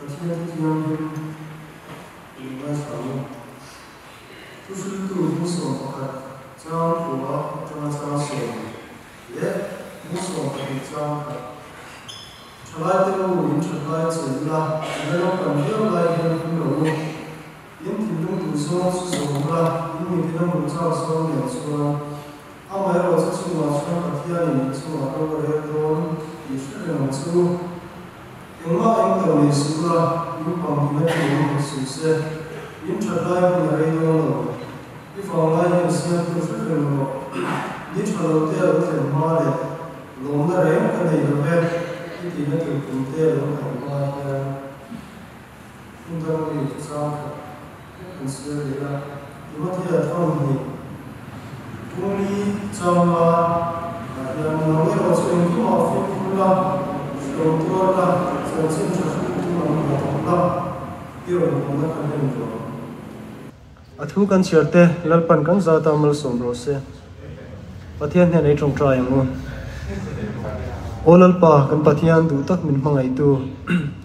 Pathian Thu Thianghlim in ngaithla ang u. Thuhriltu hming 11 chang kua atanga chang sawm leh hming 12 chang khat. Thalaite u, in that lai che ila, in la naupan viau lai hian hlim lo u. In thinlung duh zawng chu zawm ula, in mitin a hmuh chak zawng nen chuan amaherawh chu chungah chuan Pathianin in chungah ro a rel dawn tih hre reng ang che u. Engmah eng to nei suh ula, in pangtina chu awm hek suh se, in that lai hun a rei dawn lo. I vang lai hian siamtu hre reng rawh. Ni tha lo te a lo thlen hma leh lawmna reng ka nei lo ve i tihna tur kum te a lo hnaih hma hian hun dang mi chang khat vek kan siam leh a. Timothea thawmhnih Pungli changa ah hian nang erawh chu engkimah fimkhur la, hrilh tuar la, chanchin tha hriltu ang hna thawk la, i rawn awmna kha hlen rawh. A thu kan chhiar te Lalpan kan zata malsawm rawh se. Pathian hnen ei tawngtai ang u. Aw Lalpa, kan Pathian duh tak min hmangaihtu,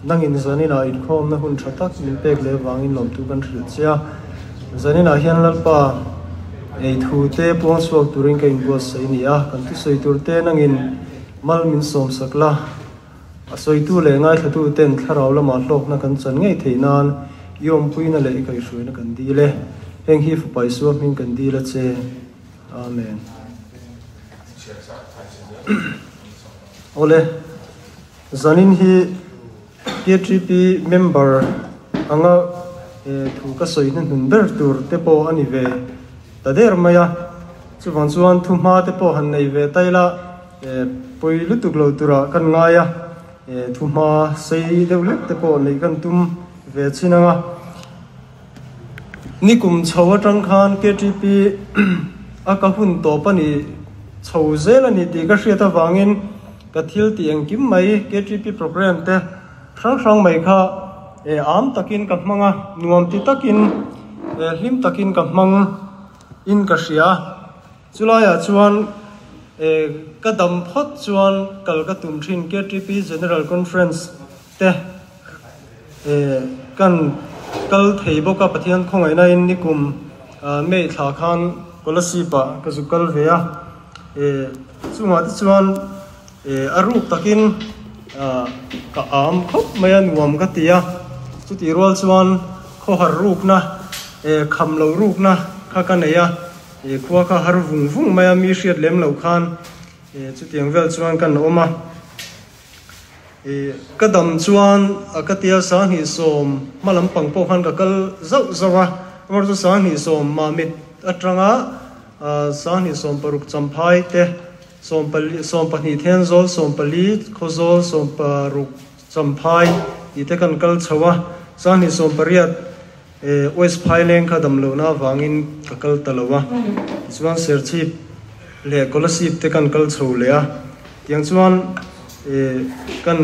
nangin zaninah inkhawmna hun tha tak min pek leh vangin lawmtu kan hrilh che a. Zaninah hian Lalpa ei thu te puang chhuak turin ka inbuatsaih ni a, kan thusawi tur te nangin mal min sawmsak la. A sawitu leh ngaithlatu ten thlarau lamah hlawkna kan chan ngei theih nan i awmpuina leh i kaihhruaina kan dil e. Heng hi Fapa Isua hming kan dil a che. Amen. Awle, zanin hi KTP member anga thu ka sawi hnuhnun ber tur te pawh a ni ve ta der mai a. Chuvang chuan thu hma te pawh han nei ve ta ila. Pawi lutuk lo turah kan ngai a, thuhma sei deuh hlek te pawh neih kan tum ve chin ang a. Nikum chho atang khan KTP a ka hun tawp a ni chho zel a ni tih ka hriat avangin ka thil tih engkim mai KTP program te hrang hrang mai kha am takin ka hmang a, nuam ti takin hlim takin ka hmang in ka hria. Chulaiah chuan ka dam phawt chuan kal ka tum thin KTP General Conference te kan kal thei bawk a, Pathian khawngaihna in nikum May thla khan Kolasib ah ka zu kal ve a, chungah te chuan a ruk takin ka am khawp mai a, nuam ka ti a, chutih rual chuan khawhar rukna kham lo rukna kha ka nei a. He khua kha har vung vung mai a, mi hriat lem loh khan chutiang vel chuan kan awm a. Ka dam chuan a ka tia 2010 hma lampang pawh khan ka kal zauh zauh a, amaherawhchu 2010 Mamit atanga 2016 Champhai te, 12 Thenzawl, 14 Khawzawl, 16 Champhai tih te kan kal chho a, 2018 West Phaileng kha damlohna avangin ka kal ta lo a, tichuan Serchhip leh Kolasib te kan kal chho leh a, tiang chuan kan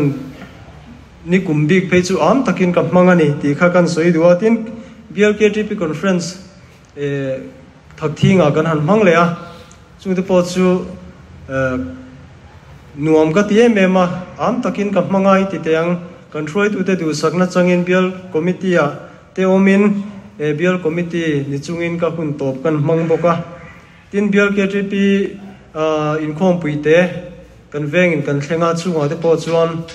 nikum bik phei chu am takin ka hmang a ni tih kha kan sawi duh a, tin BLKTP Conference Thakthingah kan han hmang leh a, chungte pawh chu nuam ka ti em em a, am takin ka hmang a i ti teh ang. Kan hruaitute duhsakna changin Bial Committee-ah te awmin he Bial Committee ni chungin ka hun tawp kan hmang bawk a. Tin, Bial KTP inkhawmpui te kan vengin kan thleng a, chungah te pawh chuan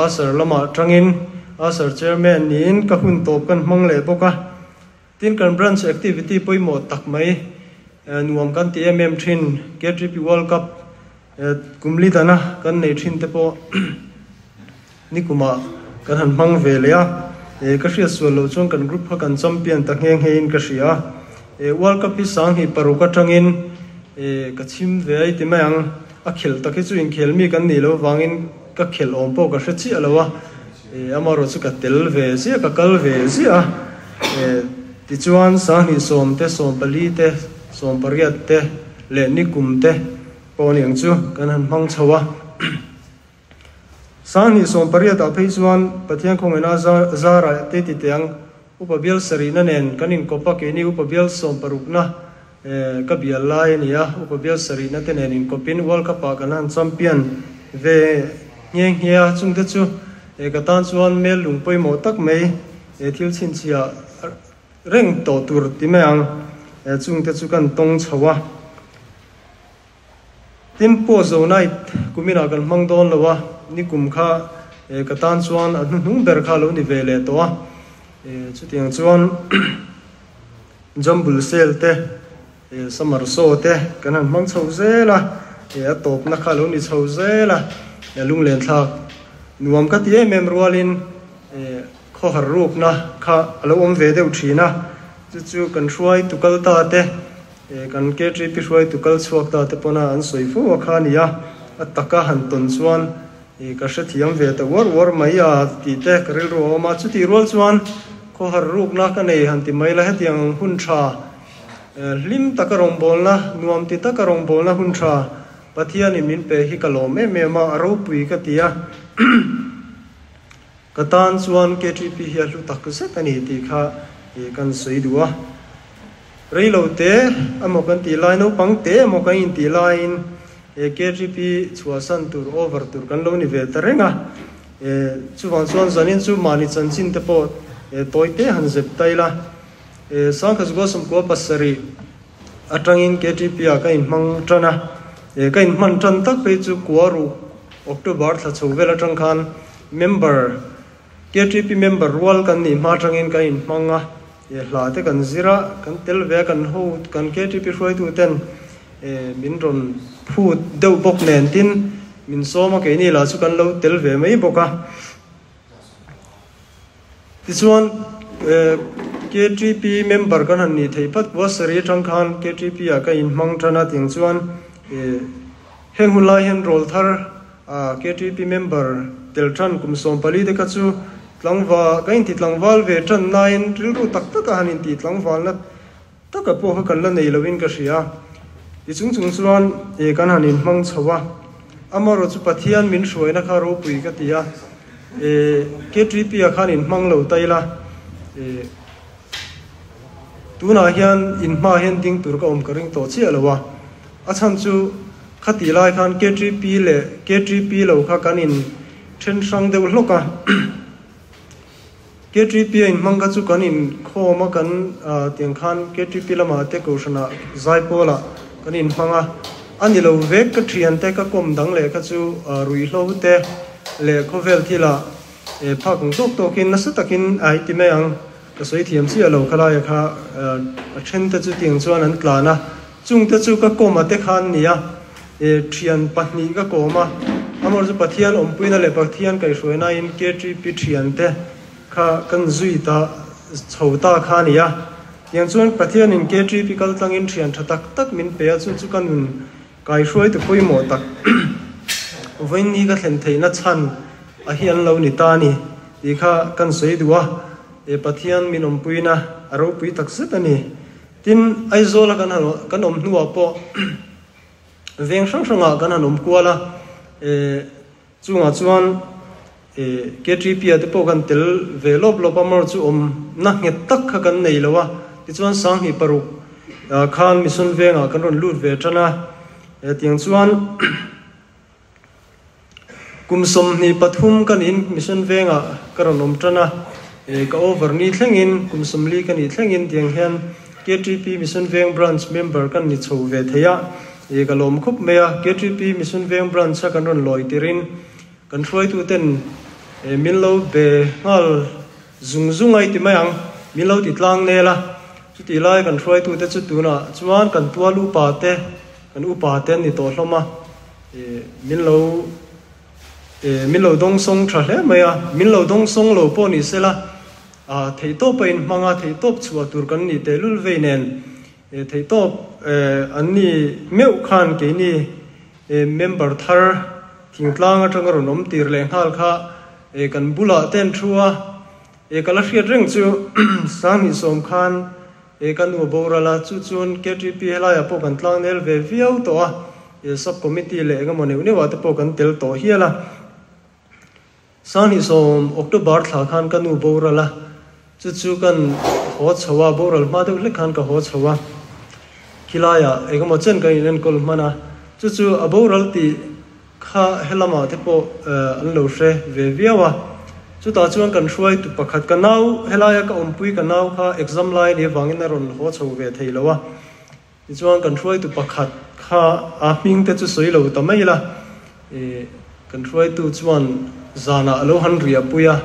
Asar lamah tangin Asar Chairman niin ka hun tawp kan hmang leh bawk a. Tin, kan branch activity pawimawh tak mai nuam kan ti em em thin, KTP World Cup kum li dana kan nei thin te pawh nikumah kan han hmang ve leh a, ka hriat sual loh chuan kan group kha kan champion ta nghe nghe in ka hria a, World Cup hi 2006 atangin ka chhim ve a i ti mai ang, a khelh tak hi chu inkhel mi kan nih loh avangin ka khelh awm pawh ka hre chiah lo a. Amaherawh chu ka tel ve ziah, ka kal ve ziah a. Tichuan 2010 te, 14 te, 18 te leh nikum te pawh aniang chu kan han hmang chho a. 2018 ah phei chuan Pathian khawngaihna zarah te ti teh ang, Upa bial sarihna nen kan inkawp a, keini Upa bial 60na ka bial lai a ni a, Upa bial sarihna te nen inkawpin World Cup ah kan han champion ve nghe nghe a, chungte chu. Ka tan chuan mel lung pawimawh tak mai thil chhinchhiah reng tawh tur ti mai ang. Chungte chu kan tawng chho a. Tin, pawh zo night kuminah kan hmang dawn lo a, nikum kha ka tan chuan a hnuhnung ber kha lo ni ve leh tawh a. Chutiang chuan Jambul sale te, Summer show te kan han hmang chho zel a, a tawpna kha lo ni chho zel a, lunglen thlak nuam ka ti em em rualin khawhar rukna kha a lo awm ve deuh thin a, chu chu kan hruai tukal ta te, kan KTP hruai tukal chhuak ta te pawna an sawi fo a kha a ni a, a taka han tawn chuan ka hrethiam ve ta uar uar mai a tih te ka rilru a awm a, chutih rual chuan khawhar rukna ka nei han ti mai la hetiang hun tha Hlim taka rawngbawlna, nuam ti taka rawngbawlna hun tha Pathianin min pe hi ka lawm em em a, a ropui ka ti a. Ka tan chuan KTP hi a hlu tak zet a ni tih kha kan sawi duh a. Reilo te emaw kan tih lai, naupang te emaw kan intih laiin KTP chhuahsan tur, over tur kan lo ni ve ta reng a. Chuvang chuan zanin chu mahni chanchin te pawh tawi te han zep ta ila. Sangkhazuka 17 atangin KTP ah ka inhmang tan a, ka inhman tan tak phei chu Kuaruh October thla chho vel atang khan member KTP member rual kan nih hma atangin ka inhmang a, hla te kan zir a, kan tel ve a, kan ho kan KTP hruaitu ten min rawn phut deuh bawk nen tin min sawm a, keini lah chu kan lo tel ve mai bawk a. Tichuan, KTP member kan han nih theih phat Bursary atang khan KTP ah ka inhmang tan a tiang chuan heng hun lai hian rawl thar KTP member tel tan kum 14 te kha chu tlangval ka inti tlangval ve tan nain rilru tak tak a han inti tlangval na taka pawh kha kan la nei loin ka hria. Ti chung chung chuan kan han inhmang chho a, amaherawh chu Pathian min hruaina kha ropui ka ti a, KTP-ah khan inhmang lo ta ila, tunah hian inhma hian ding tur ka awm ka ring tawh chiah lo a, a chhan chu khatih lai khan KTP leh KTP lo kha kan in then hrang deuh hlawk a. KTP a inhmang kha chu kan inkhawm a, kan tiang khan KTP lamah te Kohhranah Zaipawlah kan inhmang a, a ni lo vek ka thiante ka kawm dang leh kha chu ruihhlo te leh khawvel thilah phak ang tawk tawkin nasa takin a ti mai ang, ka sawi thiam chiah lo khalaia kha a then te chu tiang chuan an tlan a, chungte chu ka kawm a te khan nia. Thian pahnih ka kawm a, amaherawh chu Pathian awmpuina leh Pathian kaihhruainain KTP thiante kha kan zui ta chho ta kha a ni a. Tiang chuan Pathianin KTP kal tlangin thian tha tak tak min pe a, chu chu ka nun kaihhruaitu pawimawh tak vawiin ka thlen theihna chhan a hi an lo ni ta a ni tih kha kan sawi duh a. Pathian min awmpuina a ropui tak zet a ni. Tin, Aizawla kan han kan awm hnuah pawh veng hrang hrangah kan han awm kual a, chungah chuan KTP-a te pawh kan tel ve lawp lawp a, amaherawh chu awmna nghet tak kha kan nei lo a, tichuan 2006 khan Mission Vengah kan rawn lut ve tan a, tiang chuan Kum 23 ka niin Mission Vengah ka rawn awm tan a, ka over ni thlengin kum 40 ka nih thlengin tiang hian KTP Mission Veng Branch member ka ni chho ve thei a, ka lawm khawp mai a. KTP Mission Veng Branch a kan rawn lawi tirin kan hruaituten min lo be nghal zung zung a i ti mai ang, min lo ti tlang nel a. Chutih lai kan hruaitute chu tunah chuan kan tual upa te, kan upa te an ni tawh hlawm a. Min lo min lo dawngsawng tha hle mai a, min lo dawngsawng lo pawh ni sela, theihtawp a inhmang a, theihtawp chhuah tur kan nih tehlul vei nen, theihtawp an ni meuh khan keini member thar thingtlang atanga rawn awm tir leh nghal kha kan bulah te an thu a, ka la hriat reng chu 2010 khan He ka nu boral a, chu chuan KTP helaiah pawh kan tlangnel ve viau tawh a, he sub committee leh engemaw neuh neuhah te pawh kan tel tawh hial a. 2010 October thla khan ka nu boral a, chu chu kan haw chho a, boral hma deuh hlek khan ka haw chho a, khilaiah engemaw chen kan inenkawl hman a, chu chu a boral tih kha helamah te pawh an lo hre ve viau a. Chutah chuan kan hruaitu pakhat ka nau, helaia ka awmpui ka nau kha exam lai a nih avangin a rawn haw chho ve thei lo a. Tichuan kan hruaitu pakhat kha a hming te chu sawi lo ta mai ila, kan hruaitu chuan zanah a lo han riahpui a,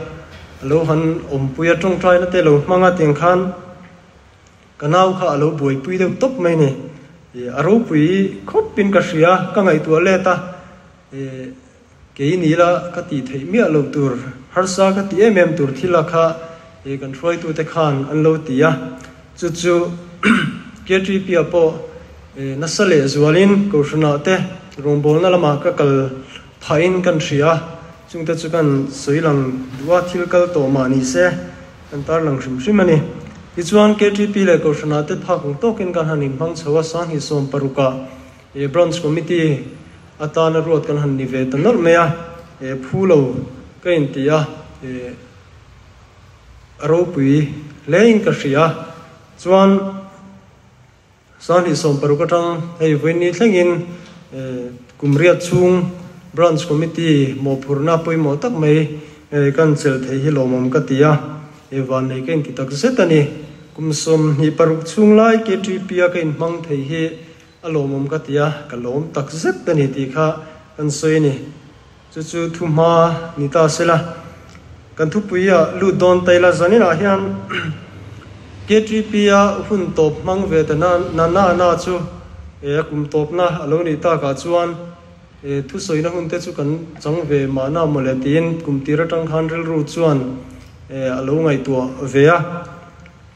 a lo han awmpui a, tawngtaina te lo hmang a tiang khan ka nau kha a lo buaipui deuh tawp mai ni. A ropui khawpin ka hria, ka ngaihtuah let a. Kei ni ila ka tih theih miah loh tur, harsa ka tih em em tur thil a kha kan hruaitute khan an lo ti a, chu chu KTP-a pawh nasa leh zualin Kohhranah te rawngbawlna lamah ka kal phahin kan hria a, chungte chu kan sawi lang duh a, thil kal tawh mah ni se kan tarlang hrim hrim a ni. Tichuan KTP leh Kohhranah te phak ang tawkin kan han inhmang chho a, 2016ah Branch Committee atana ruat kan han ni ve ta nawlh mai a, phu lo ka inti a, a ropui hlein ka hria. Chuan 2016 atang hei vawiin thlengin kum riat chhung Branch Committee mawhphurhna pawimawh tak mai kan chelh thei hi lawmawm ka ti a, vannei ka inti tak zet a ni. Kum 26 chhung lai KTP-a ka inhmang thei hi A lawmawm ka ti a, ka lawm tak zet a ni tih kha kan sawi a ni. Chu chu thu hma ni ta se la, kan thupui ah lut dawn ta ila, zaninah hian KTP-a hun tawp hmang ve ta na na na chu a kum tawpna a lo nih takah chuan thusawina hun te chu kan chang ve mahna mawle tiin kum tir atang khan rilru chuan a lo ngaihtuah ve a.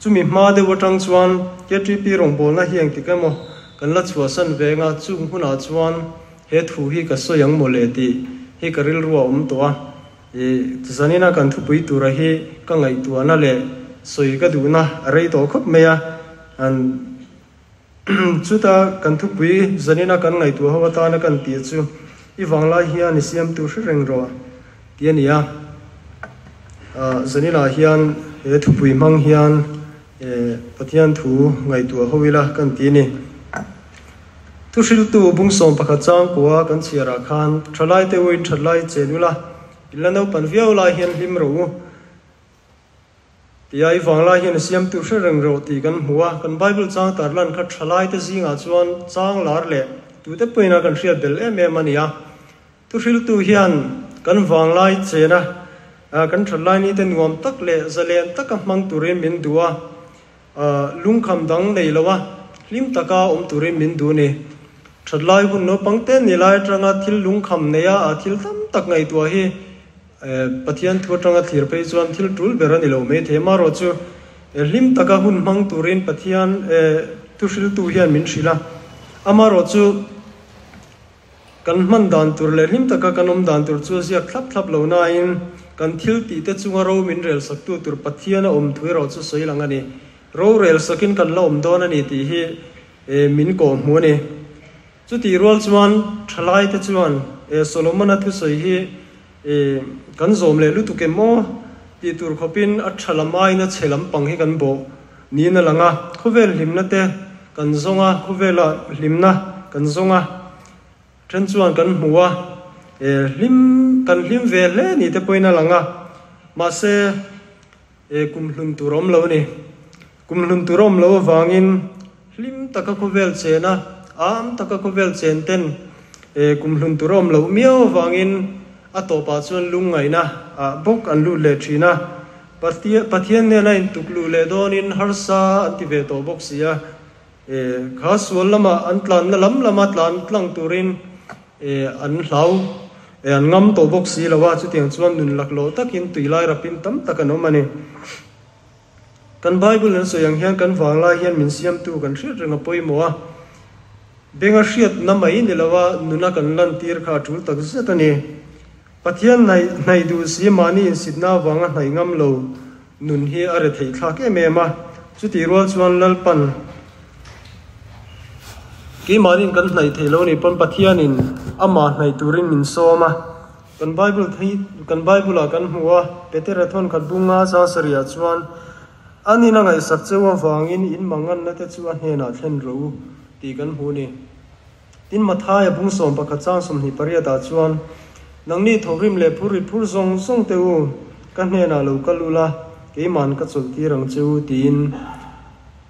Chumi hma deuh atang chuan KTP rawngbawlna hi engtik emaw kan la chhuahsan ve anga chung hunah chuan he thu hi ka sawi ang mawle tih hi ka rilru a awm tawh a. I zanina kan thupui tura hi ka ngaihtuahna leh sawi ka duhna a rei tawh khawp mai a. An chuta kan thupui zanina kan ngaihtuah ho atana kan tih chu i vanglai hian i siamtu hre reng rawh tih a ni a. Zaninah hian he thupui hmang hian Pathian thu ngaihtuah ho ila kan ti a ni. Thuhriltu bung 11 changkua kan chhiarah khan thalaite uin thatlai chen ula, in la naupan viau lai hian hlim rawh u. Tia i vanglai hian a siamtu hre reng rawh tih kan hmu a, kan Bible chang tarlan kha thalaite zingah chuan chang lar leh tute pawhin a kan hriat bel em em a ni a. Thuhriltu hian kan vanglai chena kan thatlai nite nuam tak leh zalen taka hmang turin min duh a, lungkham dang nei lo a, hlim taka awm turin min duh a ni. Thatlai hun naupang te ni lai atanga thil lungkham neia thil tam tak ngaihtuah hi Pathian thu atanga thlir phei chuan thil tul ber a ni lo mai thei. Amaherawhchu hlim taka hun hmang turin Pathian thuhriltu hian min hrilh a. Amaherawhchu kan hman dan tur leh hlim taka kan awm dan tur chu a ziak thlap thlap lo nain kan thil tih te chunga ro min rel saktu tur Pathian a awm thu erawh chu sawi lang a ni. Ro rel sakin kan la awm dawn a ni tih hi min kawhhmuh a ni. Chutih rual chuan thalaite chuan Solomon-a thusawi hi kan zawm leh lutuk em aw tih tur khawpin a tha lam aiin a chhe lampang hi kan bawh niin a lang a. Khawvel hlimna te kan zawng a, khawvela hlimna kan zawng a, then chuan kan hmu a, hlim kan hlim ve hle ni te pawhin a lang a. Mahse kum hlun tur awm lo a ni. Kum hlun tur awm lo avangin hlim taka khawvel chen a, am taka khawvel chen ten kum hlun tur awm loh miau avangin a tawpah chuan lungngaihna ah bawk an lut leh thin a. Pathian nena intuk luh leh dawnin harsa an ti ve tawh bawk si a. Kha sual lama an tlanna lam lama tlan tlang turin an hlau, an ngam tawh bawk si lo a, chutiang chuan nun laklawh takin tuilai rapin tam tak an awm a ni. Kan Bible an sawi ang hian kan vanglai hian min siamtu kan hriat reng a pawimawh a, benga hriatna mai ni lova nuna kan lantir kha a tul tak zet a ni. Pathian hnaih duh si mahni insitna avanga hnaih ngam lo nun hi a re theih thlak em em a, chutih rual chuan Lalpan keimahniin kan hnaih theih lo ni pawn Pathianin amah hnaih turin min sawm a. Kan Bible hi kan Bible ah kan hmu a, Petera thawn khat bunga Sasariah chuan an in a ngaihsak cheu avangin in manganna te chu a hnenah thlen rawh u tih kan hmu a ni. Tin, Mathaia bung 11 chang 28 ah chuan, Nangni thawkrim leh phur rit phur zawng zawng te u, Ka hnenah lo kal ula, keiman ka chawlhtir ang che u, tiin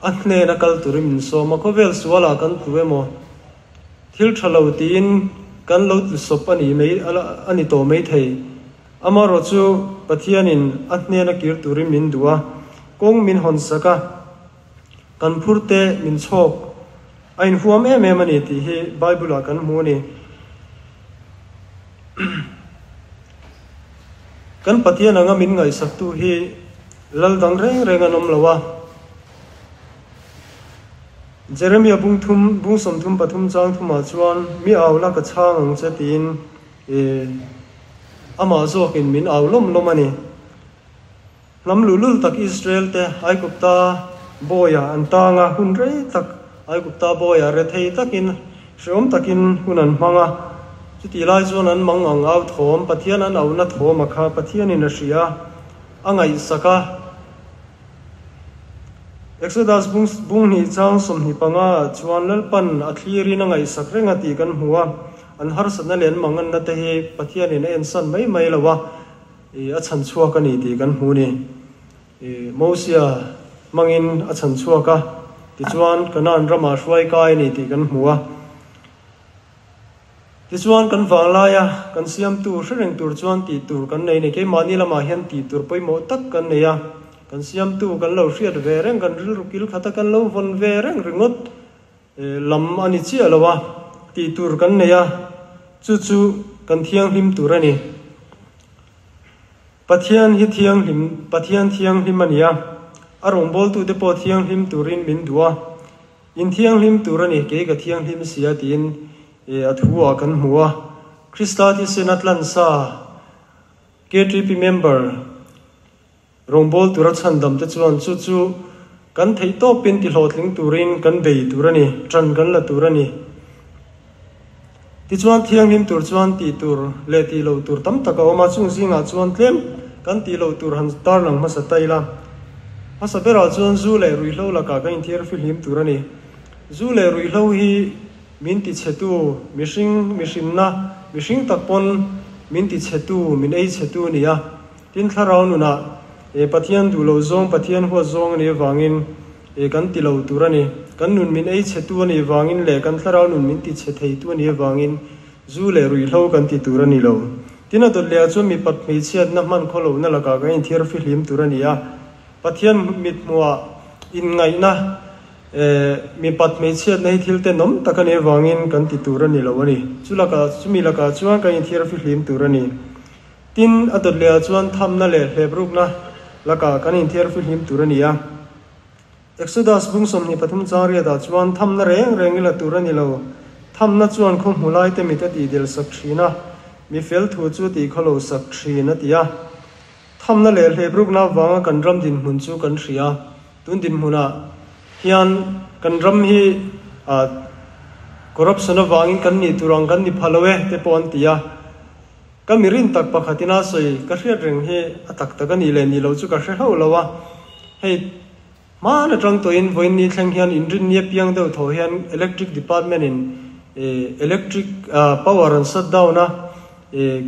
a hnena kal turin min sawm a. Khawvel sualah kan tlu emaw, thil tha lo tiin kan lo tlu sawp a ni mai a ni tawh mai thei. Amaherawh chu Pathianin a hnena kir turin min duh a, kawng min hawn sak a, kan phurte min chhawk a inhuam em em a ni tih hi Bible-ah kan hmu a ni. Kan Pathian anga min ngaihsaktu hi lal dang reng reng an awm lo a. Jeremia bung thum, bung 33 chang thumah chuan, Mi au la ka chhang ang che tiin amah zawkin min au lawm lawm a ni. Hnam luhlul tak Israel te Aigupta bawiah an tang a, hun rei tak Aigupta bawiah rethei takin, hreawm takin hun an hmang a. Chutih lai chuan an mang ang au thawm, Pathian an auhna thawm a kha Pathianin a hria a, a ngaihsak a. Exodus bung bung hnih chang 25 ah chuan Lalpan a thlirin a ngaihsak reng a tih kan hmu a, an harsatna leh an manganna te hi Pathianin a ensan mai mai lo a. I a chhan chhuak a ni tih kan hmu ni. I Mosia hmangin a chhan chhuak a, tichuan Kanaan ramah hruai kai a ni tih kan hmu a. Tichuan kan vanglaia kan siamtu hre reng tur chuan tih tur kan nei ni. Keimahni lamah hian tih tur pawimawh tak kan nei a, kan siamtu kan lo hriat ve reng, kan rilru kil khata kan lo vawn ve reng ringawt lam a ni chiah lo a, tih tur kan nei a, chu chu kan thianghlim tur a ni. Pathian hi thianghlim, Pathian thianghlim a ni a, a rawngbawltute pawh thianghlim turin min duh a, in thianghlim tur a ni, kei ka thianghlim si a tiin a thu ah kan hmu a. Krista thisen a tlansa KTP member Rawngbâwl tura chhandam te chuan chu chu kan theih tawpin tihlawhtling turin kan bei tur a ni, ṭan kan la tur a ni. Tichuan thianghlim tur chuan tih tur leh tih loh tur tam tak a awm a, chung zingah chuan tlem kan tih loh tur han tarlang hmasa ta ila. Hmasa berah chuan zu leh ruihhlo lakah kan inthiar fihlim tur a ni. Zu leh ruihhlo hi min tichhetu mihring, mihrinna, mihring tak pawn min tichhetu, min eichhetu a ni a. Tin, thlarau nunah e Pathian duh lo zawng, Pathian huat zawng a nih avangin e kan ti lo tur a ni. Kan nun min ei chhetu a nih vangin leh kan thlarau nun min ti chhe theitu a nih avangin zu leh ruihhlo kan ti tur a ni lo. Tin, a dawt lehah chuan mipat hmeichhiatna hman khaw lohna lakah kan inthiar fihlim tur a ni a. Pathian mithmuhah inngaihna e mipat hmeichhiatna hi thil tenawm tak a nih avangin kan ti tur a ni lo a ni. Chu lakah, chumi lakah chuan kan inthiar fihlim tur a ni. Tin, a dawt lehah chuan thamna leh hleprukna lakah kan inthiar fihlim tur a ni a. Exodus bung 23 chang riatah chuan thamna reng reng i la tur a ni lo. Thamna chuan khaw hmu laite mit a tih del sak thin a, mi fel thu chu tih khaw lo sak thin a ti a. Thamna leh hleprukna avanga kan ram dinhmun chu kan hria. Tun dinhmunah hian kan ram hi corruption avangin kan nih tur ang kan ni pha lo e te pawh an ti a. Ka mirin tak pakhatin a sawi ka hriat reng hi a tak tak a nih leh nih loh chu ka hre hauh lo a, hei hman atang tawhin vawiin ni thleng hian inrinni apiang deuh thaw hian electric department in electric power an shut down a,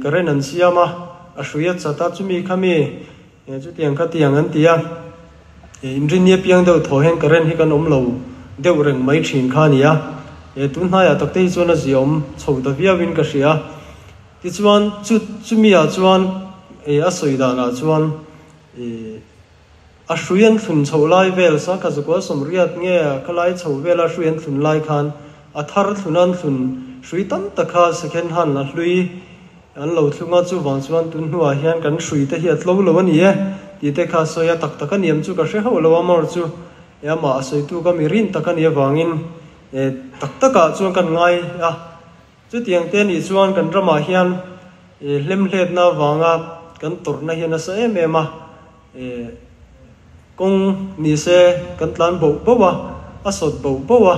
current an siam a, a hrui a chat a, chumi kha mi chutiang kha tiang an ti a, inrinni apiang deuh thaw hian current hi kan awm lo deuh reng mai thin kha a ni a, tun hnaiah tak te hi chuan a ziaawm chho ta viauin ka hria. Tichuan, chu chumi-ah chuan a sawi danah chuan a hrui an thlun chhoh lai vel, sangkhat zakua sawmriat nge ka lai chho vela hrui an thlun lai khan a thar thlun an thlun hrui tam tak kha second hand a hlui an lo thlung a, chuvang chuan tun hnuah hian kan hrui te hi a tlo lo a ni e tih te kha sawi a, tak tak a niam chu ka hre hauh lo a, amawr chu amah a sawitu ka mi rin tak a nih avangin tak takah chuan kan ngai a. Chutiang te nih chuan kan ramah hian hlemhletna avanga kan tawrhna hi a nasa em em a, kawng ni se kan tlan boh boh a, a sawt boh boh a.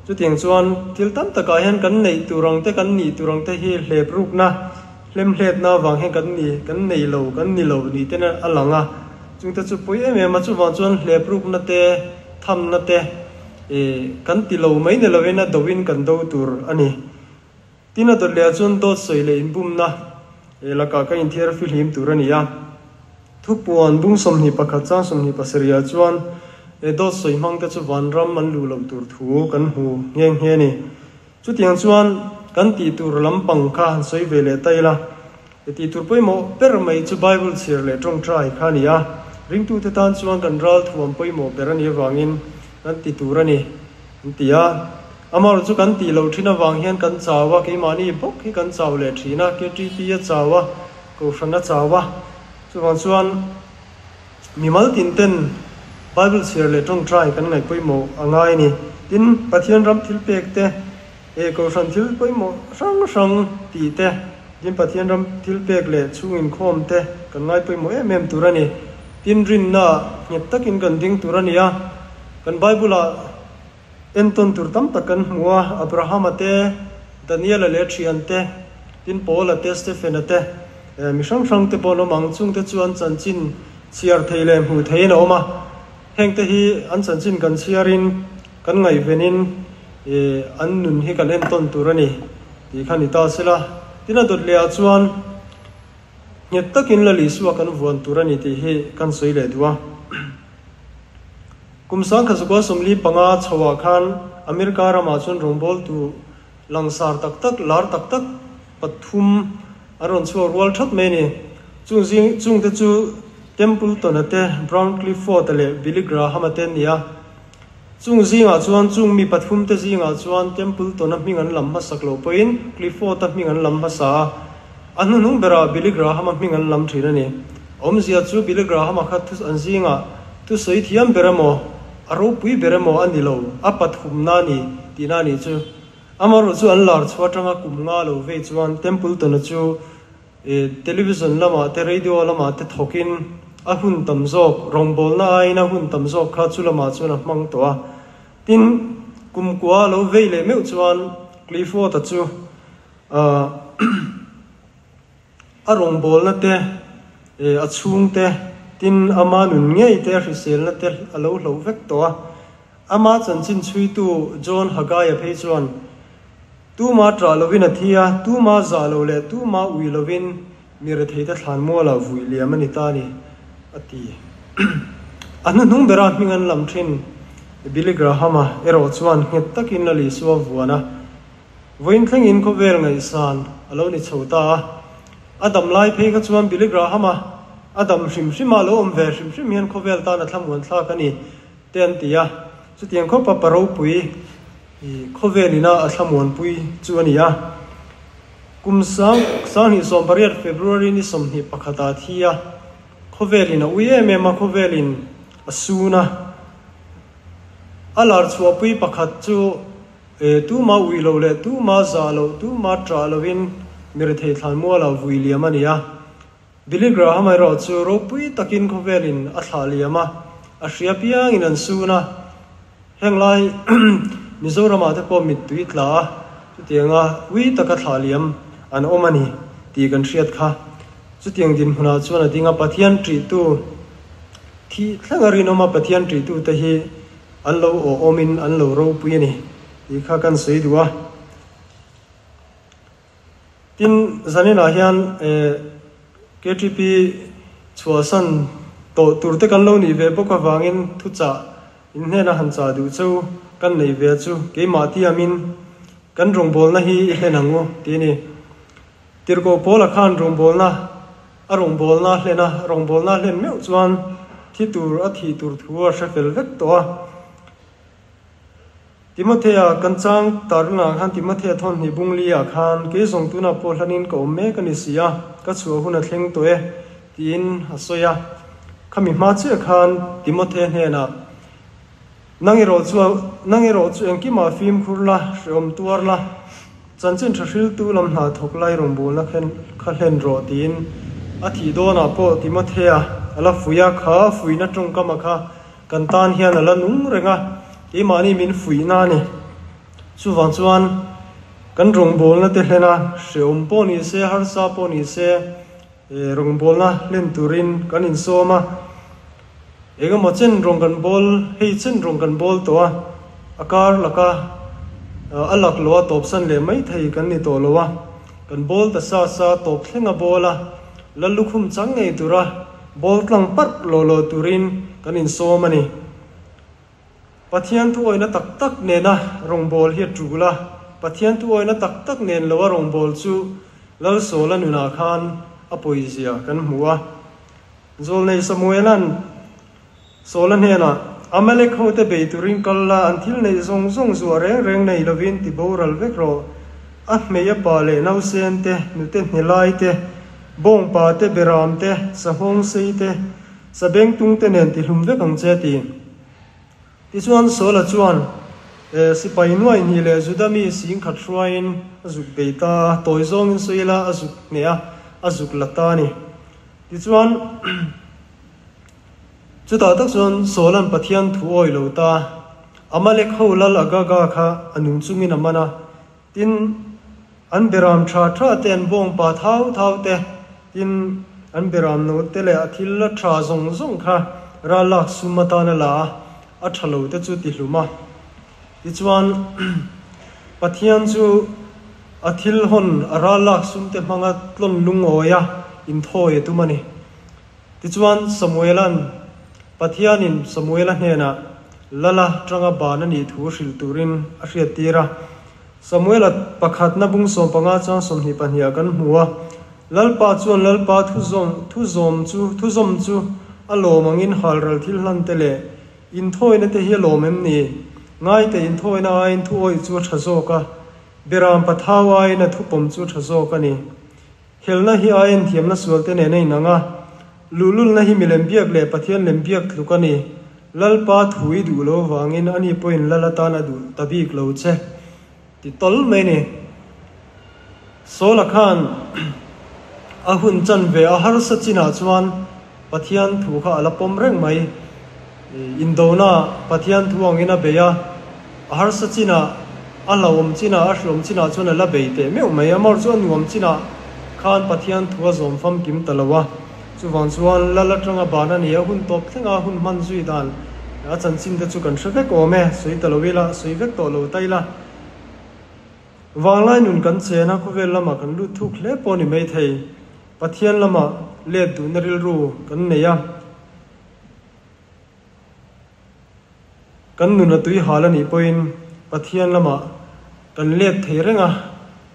Chutiang chuan thil tam takah hian kan neih tur ang te, kan nih tur ang te hi hlep rukna, hlemhletna avang hian kan ni, kan nei lo, kan ni lo ni ten a lang a. Chungte chu pawi em em a, chuvang chuan hlep rukna te, thamna te, Kan ti lo mai ni lovin a doin kan do tur a ni. Tin a dawt leh ah chuan dawt sawi leh inbumna lakah ka inthiar fihlim tur a ni a. Thupuan bung 21 chang 27 ah chuan e dawt sawi hmang te chu vanram an luh loh tur thu kan hmu nghe nghe a ni. Chutiang chuan kan tih tur lampang kha han sawi ve leh ta ila, e tih tur pawimawh ber mai chu Bible chhiar leh tawngtai kha a ni a, ringtute tan chuan kan ralthuam pawimawh ber a nih avangin kan ti tur a ni an ti a. Amaherawhchu chu kan tih loh thin avang hian kan chau a, keimahni bawk hi kan chau leh thin a, KTP a chau a, Kohhran a chau a, chuvang chuan mimal tin ten Bible chhiar leh tawngtai kan ngaih pawimawh a ngai a ni. Tin, Pathian ram thil pek te, eh Kohhran thil pawimawh hrang hrang tih te, tin Pathian ram thil pek leh chhung inkhawm te kan ngai pawimawh em em tur a ni. Tin, rinna nghet takin kan ding tur a ni a, kan Bible-ah Entawn tur tam tak kan hmu a, Abrahama te, Daniela leh a thian te, tin Paula te, Stephena te, mi hrang hrang te pawh an awm ang. Chungte chu an chanchin chhiar thei leh hmuh theiin a awm a. Hengte hi an chanchin kan chhiarin, kan ngaihvenin an nun hi kan entawn tur a ni tih kha ni ta sela. Tin a dawt lehah chuan nghet takin Lal Isua kan vuan tur a ni tih hi kan sawi leh duh a. Kum 1945 chhoah khan America ramah chuan rawngbawltu langsar tak tak, lar tak tak pathum an rawn chhuak rual that mai a ni. Chung zing chungte chu Templeton-a te, Brown Clifford-a leh Billy Graham-a te an ni a. Chung zingah chuan chung mi pathumte zingah chuan Templeton-a hming an lam hmasak loh pawhin Clifford-a hming an lam hmasa a. A hnuhnung berah Billy Graham-a hming an lam thin a ni. Awmzia chu Billy Graham-a kha thu an zingah thusawi thiam ber emaw, a ropui ber emaw a ni lo, a pathumna a ni tihna a nih chu. Amaherawhchu chu an lar chhuah atanga kum nga lo vei chuan Templeton-a chu television lamah te, radio lamah te thawkin a hun tam zawk, rawngbawlna aiin a hun tam zawk kha chu lamah chuan a hmang tawh a. Tin, kum kua lo vei leh meuh chuan Clifford-a chu A rawngbawlna te, a chhungte, tin ama nun ngei te, a hriselna te a lo hloh vek tawh a. Ama chanchin chhuitu John Haggai-a phei chuan, Tuma ṭah lovin a thi a, tuma zah lo leh tuma ui lovin mi retheite thlan mualah vui liam a ni ta a ni, a ti. A hnuhnung bera hming an lam ṭhin Billy Graham-a erawh chuan nghet takin Lal Isua vuan a. Vawiin thlengin khawvel ngaihsan a lo ni chho ta a, a dam lai phei kha chuan Billy Graham-a a dam hrim hrim a, a lo awm ve hrim hrim hian khawvel tan a thlamuan thlak a ni te an ti a. Chutiang khawpa pa ropui khawvel ina a thlamuanpui chu a ni a. Kum 2018 February ni 21 ah thi a, khawvel in a ui em em a, khawvel in a sun a. A lar chhuahpui pakhat chu E, tuma ui lo leh tuma zah loh, tuma ṭah loin mi rethei thlan mualah vui liam a ni a. Billy Graham erawh chu ropui takin khawvelin a thlah liam a, a hria piangin an sun a. Heng lai Mizoramah te pawh mittui tla a, chutianga ui taka thlah liam an awm a ni tih kan hriat kha. Chutiang dinhmunah chuan a ding a, Pathian ṭihtu thih thlenga rinawma Pathian ṭihtute hi An lo awhawmin an lo ropui a ni tih kha kan sawi duh a. Tin, zaninah hian KTP chhuahsan tawh tur te kan lo nih ve bawk avangin thuchah in hnena han chah duh chu kan nei ve chu keimah tiamin kan rawngbawlna hi i hlen ang u tih a ni. Tirhkoh Paula khan rawngbawlna A rawngbawlna hlen a, rawngbawlna hlen meuh chuan thi tur a thih tur thu a hre fel vek tawh a. Timothea kan chang tarna khan Timothea thawnhnih bungli ah khan kei zawng tunah pawh hlanin ka awm mek a ni si a, ka chhuah hun a thleng tawh e tiin a sawi a. Khami hma chiah khan Timothea hnenah, Nang erawh chu nang erawh chu engkimah fimkhur la, hrehawm tuar la, chanchin tha hriltu lam hna thawk lai rawngbawlna khen kha hlen rawh tiin a thih dawnah pawh Timothea a la fuih a, kha fuihna tawngkama kha kan tan hian a la nung reng a, keimahni min fuihna a ni. Chuvang chuan kan rawngbawlna te hlen a, hrehawm pawh ni se, harsa pawh ni se, rawngbawlna hlen turin kan insawm a. Engemaw chen rawng kan bawl, hei chen rawng kan bawl tawh a, a kar laka a lak loh a tawpsan leh mai thei kan ni tawh lo a, kan bawl ta sa sa tawp thleng a bawl a, Lallukhum chang ngei tura. Ball tlang parh law law turin kan insawm a ni. Pathian thuawihna tak tak nena rawngbâwl hi a ṭul a, Pathian thuawihna tak tak nen loa rawngbâwl chu Lalsawla nunah khan a pawizia kan hmu a. Zawlnei Samuela'n Sawla hnenah, Amalek hote bei turin kal la, an thil neih zawng zawng zuah reng reng nei lovin ti boral vek rawh. A hmei a pa leh nausen te, nute hnelai te, bawngpa te, beram te, sahawng sei te, sabengtung te nen ti hlum vek ang che, a ti. Tichuan Saula chuan sipai nuai hnih leh Juda mi singkhat hruaiin a zuk bei ta a, tawi zawngin sawi ila a zuk hneh a, a zuk la ta a ni. Tichuan chutah tak chuan Saula'n Pathian thu awi lo ta, Amalek ho lal Agaga kha a nung chungin a man a, tin an beram tha tha te, an bawngpa thau thau te, tin an beram no te leh a thil la tha zawng zawng kha ral lak sum atan a la a, a tha lo te chu ti hlum a. Tichuan Pathian chu a thil hawn a ral lak sum te hmanga tlawn lungawi a inthawi a tum a ni. Tichuan Samuela'n Pathianin Samuela hnenah Lala tanga ban a nih thu hrilh turin a hriattir a. Samuela pakhatna bung 15 chuan 22 ah kan hmu a, Lalpa chuan Lalpa thuzawm thuzawm chu thuzawm chu a lawm angin halral thil hlan te leh inthawina te hi a lawm em ni? Ngaite inthawina aiin thu awih chu a tha zawk a, Beram pathau aiin a thupawm chu a tha zawk a ni. Helna hi a enthiamna sualte nen a inang a, luhlulna hi milem biak leh Pathian lem biak tluk a ni. Lalpa thu i duh lo vangin ani pawhin lal atan a duh ta bik lo che ti tawl mai ni. Saula khan a hun chan ve a harsa chinah chuan Pathian thu kha a la pawm reng mai. Indona Pathian thu angin a bei a, a harsa chinah, a hlauhawm chinah, a hriawm chinah chuan a la bei teh meuh mai. Amawr chu a nuam chinah khan Pathian thu a zawm famkim ta lo a. Chuvang chuan lal atanga ban a ni a, hun tawp thlenga hun hman zui dan a chanchin te chu kan hre vek awm e, sawi ta lo ila, sawi vek tawh lo ta ila. Vanglai nun kan chen a, khawvel lamah kan lut thuk hle pawh a ni maithei. Pathian lamah let duhna rilru kan nei a. Kan nun a tui hal a nih pawhin Pathian lamah kan let thei reng a,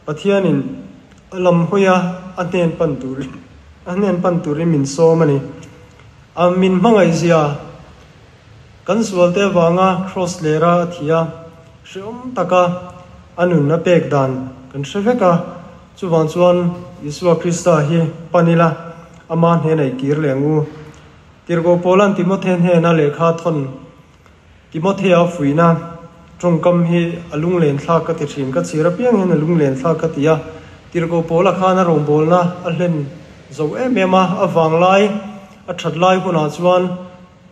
Pathianin a lam hawi a, a hnen pan turin a hnen pan turin min sawm a ni. A min hmangaihzia kan sualte avanga Kraws lera a thi a, hrehawm taka a nun a pek dan kan hre vek a, chuvang chuan Isua Krista hi pan ila ama hnenah i kir leh ang u. Tirhkoh Paula'n Timothea hnena lehkha thawn Timothea fuihna tawngkam hi a lunglen thlak ka ti thin. Ka chhir apiang hian a lunglen thlak ka ti a. Tirhkoh Paula khan a rawngbawlna a hlen zo em em a, a vanglai a that lai hunah chuan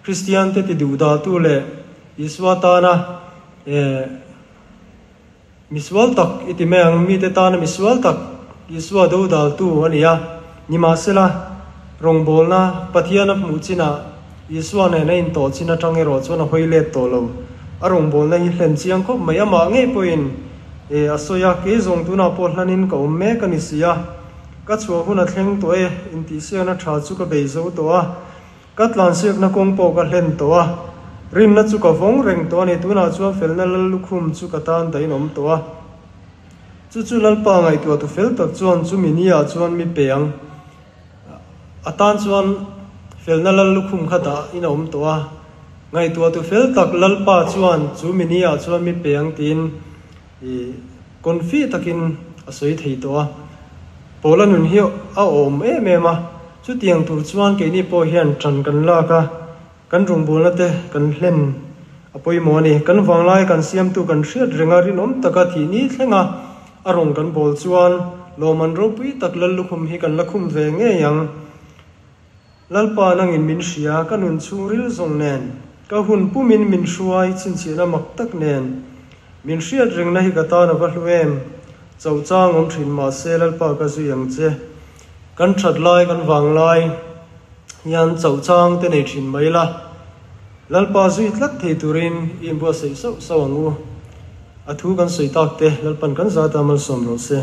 Kristiante ti duhdahtu leh Isua tana misual tak i ti mai ang, mite tana misual tak Isua dodaltu a ni a. Nimahsela, rawngbawlna Pathian a hmuh chinah Isua nen a intawh chin atang erawh chuan a hawi let tawh lo. A rawngbawlna hi hlen chiang khawp mai. Amah ngei pawhin e a sawi a, Kei zawng tunah pawh hlanin ka awm mek a ni si a. Ka chhuah hun a thleng tawh e, intihsiakna tha chu ka bei zo tawh a. Ka tlansiakna kawng pawh ka hlen tawh a, rinna chu ka vawng reng tawh a ni. Tunah chuan felna lal lukhum chu ka tan dahin awm tawh a. Chu chu Lalpa ngaihtuah tu fel tak chuan chumi niah chuan mi pe ang. A tan chuan felna lal lukhum kha dahin a awm tawh a. Ngaihtuah tu fel tak Lalpa chuan chu mi niah chuan mi pe ang tiin i confi takin a sawi thei tawh a. Paula nun hi a awm em em a, chutiang tur chuan keini pawh hian ṭan kan lak a, kan rawngbawlna te kan hlen a pawimawh a ni. Kan vanglai kan siamtu kan hriat reng a, rinawm taka thih ni thleng a, a rawn kan bawl chuan lawmman ropui tak lal lukhum hi kan la khum ve ngei ang. Lalpa nangin min hria, ka nun chhungril zawng nen, ka hun pumin min hruai chhinchhiahna mak tak nen. Min hriat rengna hi ka tan a va hlu em? Chauh chang awm thin mahse Lalpa ka zui ang che. Kan that lai kan vang lai hian chauh chang te nei thin mai la. Lalpa zui tlat thei turin i inbuatsaih sauh sauh ang u. A thu kan sawi tak te Lalpan kan zata malsawm rawh se.